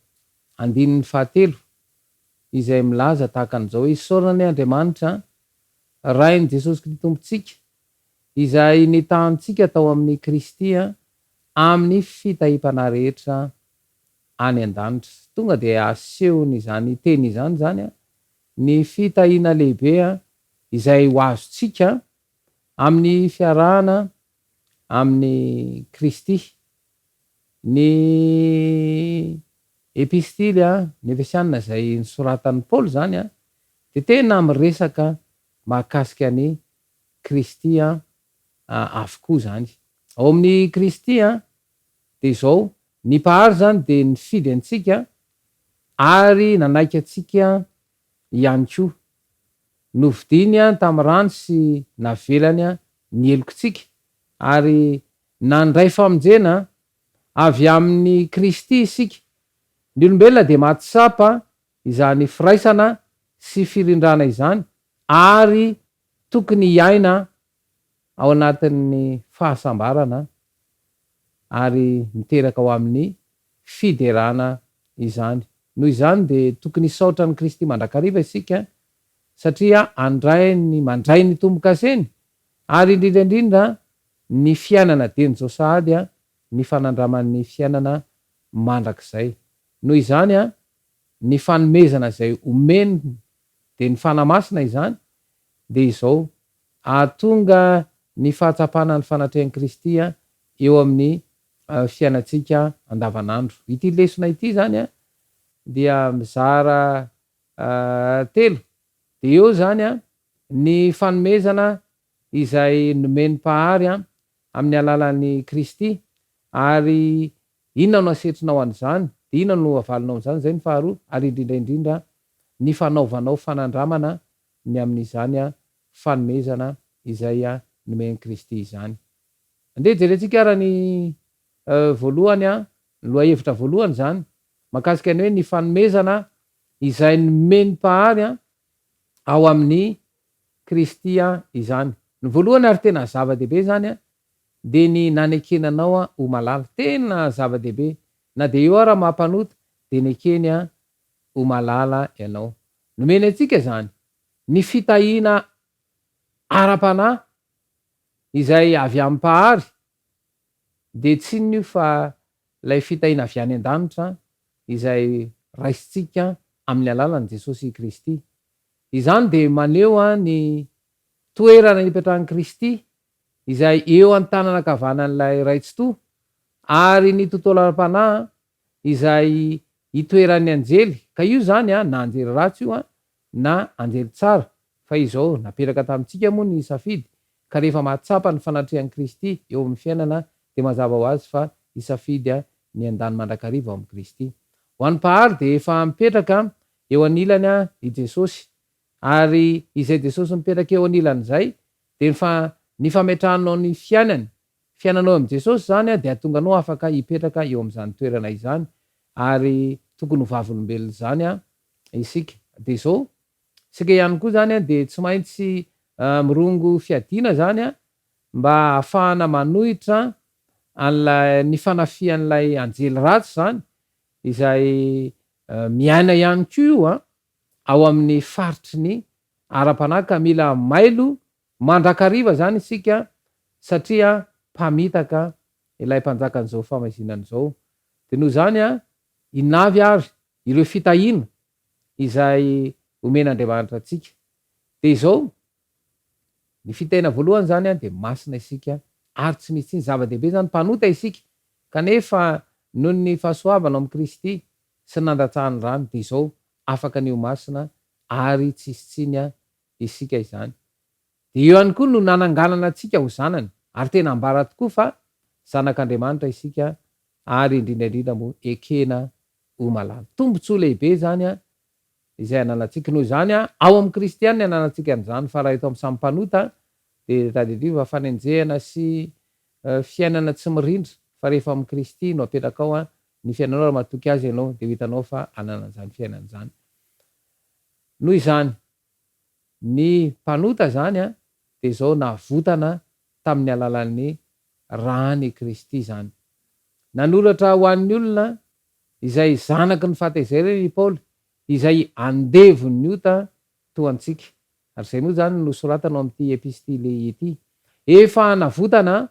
andininy fahatelo izay milaza tahaka an'izao hoe, Isaorana anie Andriamanitra, Rain'i Jesosy Kristy Tompontsika, izay nitahantsika tao amin'i Kristy amin'ny fitahiam-panahy rehetra any an-danitra. Tonga dia asehon'izany teny izany izany ny fitahiana lehibe izay ho azontsika amin'ny fiarahana amin'i Kristy. Ny Epistily ny Efesianina izay nosoratan'i Paoly izany dia tena miresaka mahakasika an'i Kristy avokoa izany. Ao amin'i Kristy dia izao, ny Mpahary izany dia nifidy antsika ary nanaiky antsika ihany koa. Novidiany tamin'ny rany sy navelany ny helokintsika ary Nandray famonjena avy amin'i Kristy isika. Ny olombelona dia mahatsapa izany firaisana sy firindrana izany ary tokony hiaina ao anatin'ny fahasambarana ary miteraka ho amin'ny fiderana izany. Noho izany dia tokony hisaotra an'i Kristy mandrakariva isika satria handray ny mandray ny tombo-kaseny Ary indrindra indrindra ny fiainana dieny izao sahady ny fanandraman'ny fiainana mandrakizay. Noho izany ny fanomezana izay omeny dia ny Fanahy Masina izany dia izao, hahatonga ny fahatsapana ny fanatrehan'i Kristy eo amin'ny fiainantsika andavanandro. Ity lesona ity izany dia mizara telo. Dia eo izany Ny fanomezana izay nomen'ny Mpahary amin'ny alalan'i Kristy, ary inona no asetrinao an'izany, dia inona no avalinao an'izany, izay ny faharoa, ary indrindra indrindra ny fanaovanao fanandramana ny amin'izany fanomezana izay nomen'i Kristy izany. Andeha jerentsika ara ny voalohany, ny lohahevitra voalohany izany, mahakasika ny hoe ny fanomezana izay nomen'ny Mpahary ao amin'i Kristy izany. Ny voalohany ary tena zava-dehibe izany dia ny nanekena anao ho malala. Tena zava-dehibe. Na dia eo ara maha mpanota dia nekeny ho malala ianao. Nomeny antsika izany ny fitahiana ara-panahy izay avy amin'ny Mpahary dia tsy inona io fa ilay fitahiana avy any an-danitra izay raisintsika amin'ny alalan'i Jesosy Kristy. Izany dia maneho ny toerana ipetrahan'i Kristy izay eo an-tanana ankavanan'ilay Ray Tsitoha ary ny tontolo ara-panahy izay itoeran'ny anjely, ka io izany na anjely ratsy io na anjely tsara, fa izao napetraka tamintsika moa ny safidy, ka rehefa mahatsapa ny fanatrehan'i Kristy eo amin'ny fiainana dia mazava ho azy fa hisafidy ny handany mandrakariva ao amin'i Kristy. Ho an'ny Mpahary dia efa mipetraka eo anilany i Jesosy, ary izay Jesosy mipetraka eo anilany izay dia ny fa ny fametrahanao ny fiainany, fiainanao eo amin'i Jesosy izany dia hahatonga anao afaka hipetraka eo amin'izany toerana izany, ary tokony ho vavolombelon'izany isika. Dia izao, isika ihany koa izany dia tsy maintsy mirongo fiadiana izany mba hahafahana manohitra an'ilay, ny fanafihan'ilay anjely ratsy izany, izay. miaina ihany koa io an, ao amin'ny faritry ny ara-panahy ka mila mailo mandrakariva izany isika satria mpamitaka ilay mpanjakan'izao famaizinana izao. Dia noho izany an, inona avy ary ireo fitahiana izay omen'Andriamanitra antsika? Dia izao, ny fitahiana voalohany izany an, dia masina isika ary tsy misy tsiny, zava-dehibe izany, mpanota isika kanefa noho ny fahasoavana ao amin'i Kristy sy ny nandatsahany rano dia izao afaka ny ho masina ary tsisy tsiny isika izany. Dia eo ihany koa no nananganana antsika ho zanany ary tena ambara tokoa fa zanak'Andriamanitra isika ary indrindra indrindra moa ekena ho malala. Tombotsoa lehibe izany izay ananantsika. Noho izany ao amin'i Kristy ihany ny ananantsika an'izany fa raha eto amin'ny samy mpanota dia tadidio fa fanenjehana sy fiainana tsy mirindra fa rehefa amin'i Kristy no apetrakao ny fiainanao raha matoky Azy ianao dia ho hitanao fa hanana an'izany fiainana izany. Noho izany, ny mpanota izany dia izao navotana tamin'ny alalan'ny ràn'i Kristy izany. Nanoratra ho an'ny olona izay zanaky ny fahatezerana i Paoly, izay andevon'ny ota toa antsika. Ary izay moa izany no nosoratana ao amin'ity epistily ity. Efa navotana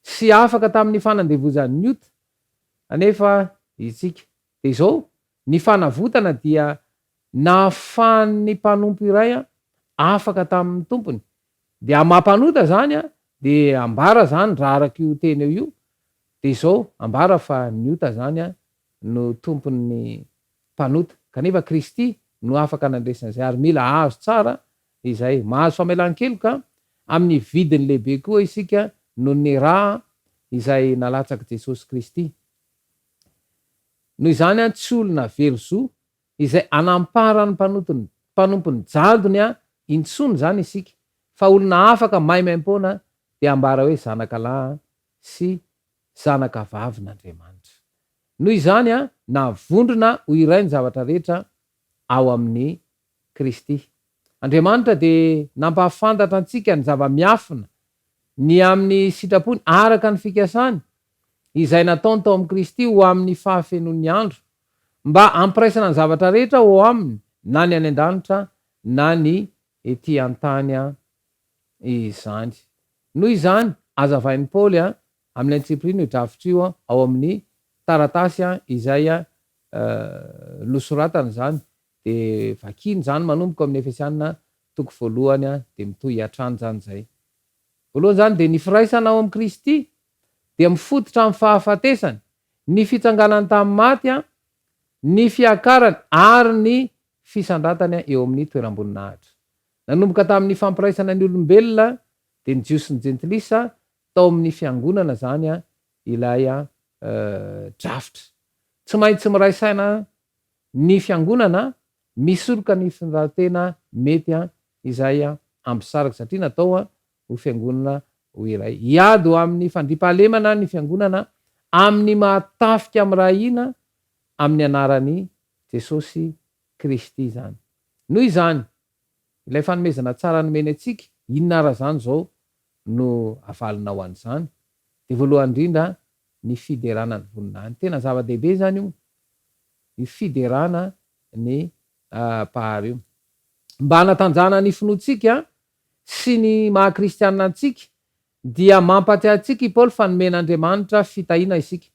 sy afaka tamin'ny fanandevozan'ny ota anefa isika. Dia izao, ny fanavotana dia nahafahan'ny mpanompo iray afaka tamin'ny tompony. Dia amin'ny maha mpanota izany dia ambara izany raha araka io teny eo io, dia izao, ambara fa ny ota izany no tompon'ny mpanota. Kanefa Kristy no afaka nandresy an'izay ary mila azo tsara izay. Mahazo famelan-keloka amin'ny vidiny lehibe koa isika noho ny ra izay nalatsak'i Jesosy Kristy. Noho izany, tsy olona very zo izay anamparan'ny mpanontony mpanompony jadony intsony izany isika, fa olona afaka maimaimpoana dia ambara hoe zanaka lahy sy zanaka vavin'Andriamanitra. Noho izany, navondrona ho iray ny zavatra rehetra ao amin'i Kristy. Andriamanitra dia nampahafantatra antsika ny zava-miafina ny amin'ny sitrapony araka ny fikasany, izay nataony tao amin'i Kristy ho amin'ny fahafenoan'ny andro, mba hampiraisana ny zavatra rehetra ao Aminy, na ny any an-danitra na ny ety an-tany izany. Noho izany, hazavain'i Paoly amin'ny antsipiriany io drafitra io ao amin'ny taratasy izay nosoratany izany, Dia vakiana izany manomboka ao amin'ny Efesiana toko voalohany dia mitohy hatrany izany izay. Voalohany izany dia ny firaisana ao amin'i Kristy dia mifototra amin'ny fahafatesany, ny fitsanganany tamin'ny maty, ny fiakarany ary ny fisandratany eo amin'ny toeram-boninahitra. Nanomboka tamin'ny fampiraisana ny olombelona dia ny Jiosy sy ny Jentilisa tao amin'ny fiangonana izany ilay drafitra. Tsy maintsy miray saina Ny fiangonana misoroka ny fitondran-tena mety izay hampisaraka satria natao ho fiangonana ho iray. Hiady ho amin'ny fandriampahalemana ny fiangonana amin'ny maha tafika miray hina amin'ny anaran'i Jesosy Kristy izany. Noho izany, ilay fanomezana tsara nomeny antsika, inona ara izany izao no avalinao an'izany? Dia voalohany indrindra ny fiderana ny voninahiny. Tena zava-dehibe izany io. io fiderana ny Mpahary io. Mba hanatanjahana ny finoantsika sy ny maha kristianina antsika dia mampatsiahy antsika i Paoly fa nomen'Andriamanitra fitahiana isika.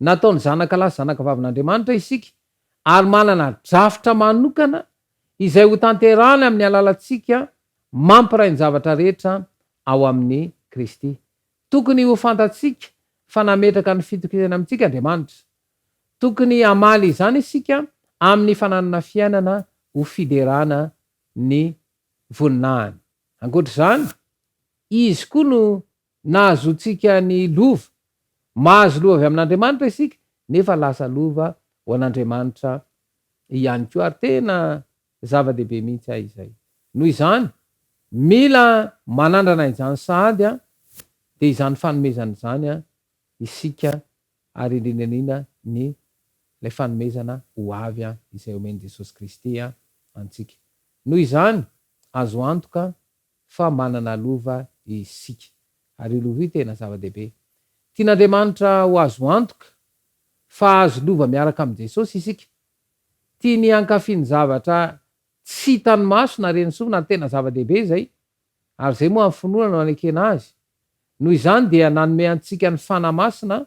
Nataony zanaka lahy sy zanaka vavin'Andriamanitra isika ary manana drafitra manokana izay ho tanterahany amin'ny alalantsika mampiray ny zavatra rehetra ao amin'i Kristy. Tokony ho fantatsika fa nametraka ny fitokisany amintsika Andriamanitra. Tokony hamaly izany isika amin'ny fananana fiainana ho fiderana ny voninahiny. Ankoatra izany, Izy koa no nahazoantsika ny lova. Mahazo lova avy amin'Andriamanitra isika, nefa lasa lova ho an'Andriamanitra ihany koa, ary tena zava-dehibe mihitsy ahy izay. Noho izany, mila manandrana izany sahady dia izany fanomezana izany isika ary indrindra indrindra ny ilay fanomezana ho avy izay omen'i Jesosy Kristy antsika. Noho izany, azo antoka fa manana lova isika. Ary io lova io tena zava-dehibe. Tian'Andriamanitra ho azo antoka fa hahazo lova miaraka amin'i Jesosy isika. Tiany hankafy ny zavatra tsy hitan'ny maso na ren'ny sofina ary tena zava-dehibe izay, ary izay moa amin'ny finoana no anekena azy. Noho izany dia nanome antsika ny Fanahy Masina,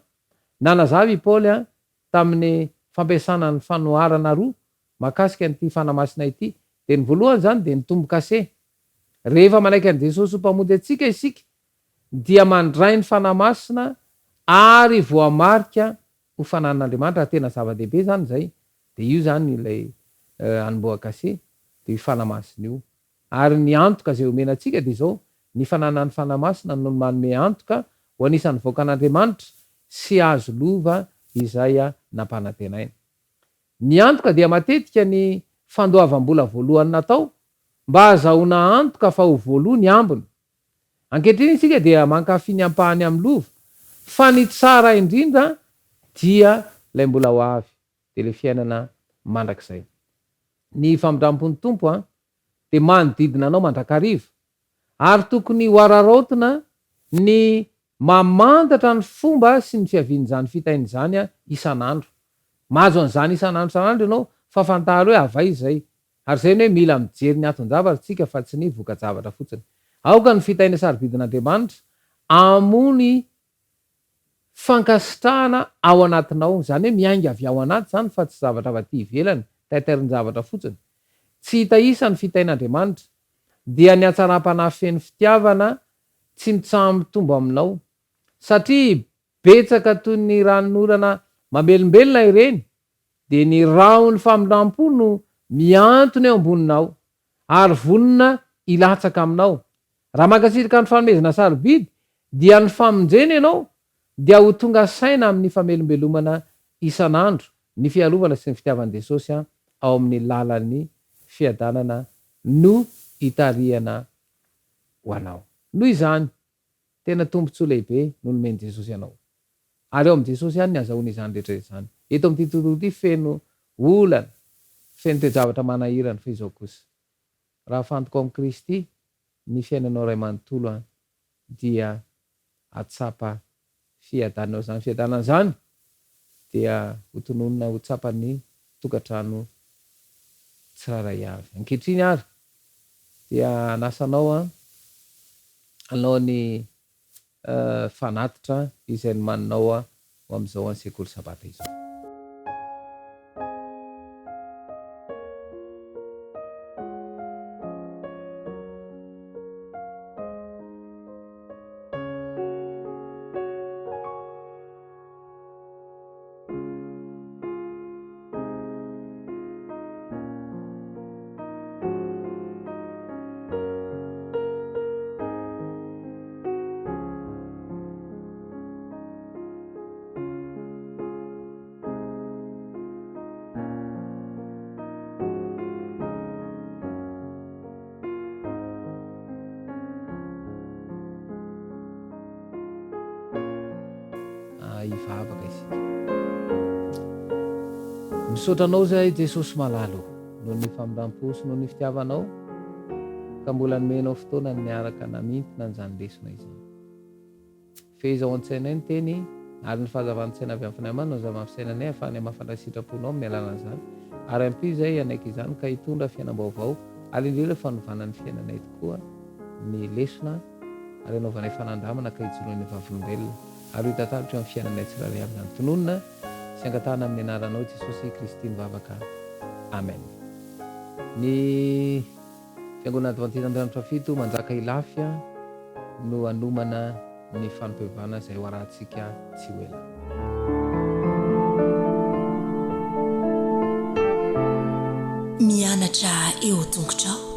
nanazava i Paoly tamin'ny fampiasana ny fanoharana roa mahakasika an'ity Fanahy Masina ity, dia ny voalohany izany dia ny tombo-kase. Rehefa manaiky an'i Jesosy ho Mpamonjy antsika isika dia mandray ny Fanahy Masina ary voamarika ho fananan'Andriamanitra, ary tena zava-dehibe izany izay, dia io izany ilay anombohan-kase, dia io Fanahy Masina io. Ary ny antoka izay omena antsika dia izao, ny fananan'ny Fanahy Masina no manome antoka ho anisan'ny vahoakan'Andriamanitra sy hahazo lova izay nampanantenaina. Ny antoka dia matetika ny fandoavam-bola voalohany natao mba hahazahoana antoka fa ho voaloa ny ambiny. Ankehitriny isika dia mankafy ny ampahany amin'ny lova, fa ny tsara indrindra dia ilay mbola ho avy, dia ilay fiainana mandrakizay. Ny famindrampon'ny Tompo dia manodidina anao mandrakariva, ary tokony ho araraotina ny mamantatra ny fomba sy ny fiavian'izany fitahiana izany isan'andro. Mahazo an'izany isan'andro isan'andro ianao, fa fantaro hoe avy aiza izay, Ary izay ny hoe mila mijery ny anton-javatra isika fa tsy ny voka-javatra fotsiny. Aoka ny fitahiana sarobidin'Andriamanitra hamono fankasitrahana ao anatinao, izany hoe miainga avy ao anaty izany fa tsy zavatra avy aty ivelany, taitairin-javatra fotsiny. Tsy hita isa ny fitahian'Andriamanitra, dia ny hatsaram-panahy feno fitiavana tsy mitsaha-mitombo aminao. Satria betsaka toy ny ranonorana mamelombelona ireny, dia ny rahon'ny famindram-po no mihantona eo amboninao, ary vonona hilatsaka aminao. Raha mankasitraka ny fanomezana sarobidy, dia ny famonjena ianao, dia ho tonga saina amin'ny famelombelomana isan'andro ny fiarovana sy ny fitiavan'i Jesosy ao amin'ny lalan'ny fiadanana no hitarihana ho anao. Noho izany, tena tombontsoa lehibe no nomen'i Jesosy anao. Ary ao amin'i Jesosy ihany ny azahoana izany rehetra izany. Eto amin'ity tontolo ity feno olana, feno toe-javatra manahirana, fa izao kosa, raha afantoka ao amin'i Kristy ny fiainanao iray manontolo an, dia hahatsapa fiadanana. Izany fiadanana izany dia ho tononina ho tsapan'ny tokantrano tsirairay avy. Ankehitriny ary dia hanasa anao an, hanao ny fanatitra izay nomaninao ho amin'izao an'ny sekoly Sabata izao. Hivavaka isika. Misaotra Anao izahay Jesosy malala o, noho ny famindrampo sy noho ny fitiavanao ka mbola nomenao fotoana ny niaraka namintina an'izany lesona izany. Fehezo ao an-tsainay ny teny ary ny fahazavan-tsaina avy amin'ny Fanahy Masina no hazavan'ny fisainanay ahafahanay mahafantatra ny sitraponao amin'ny alalan'izany ary ampio izahay hanaiky izany ka hitondra fiainam-baovao ary indrindra fanovana ny fiainanay tokoa ny lesona ary hanaovanay fanandramana ka hijoroanay vavolombelona ary ho hita taratra eo amin'ny fiainanay tsirairay avy izany tononina sy angatahana amin'ny anaranao Jesosy Kristy mivavaka Amen Ny Fiangonana Advantista Ampiantrafito Manjaka Ilafy no hanomana ny fanompoevana izay ho arahantsika tsy ho ela. Mianatra eo tongotrao.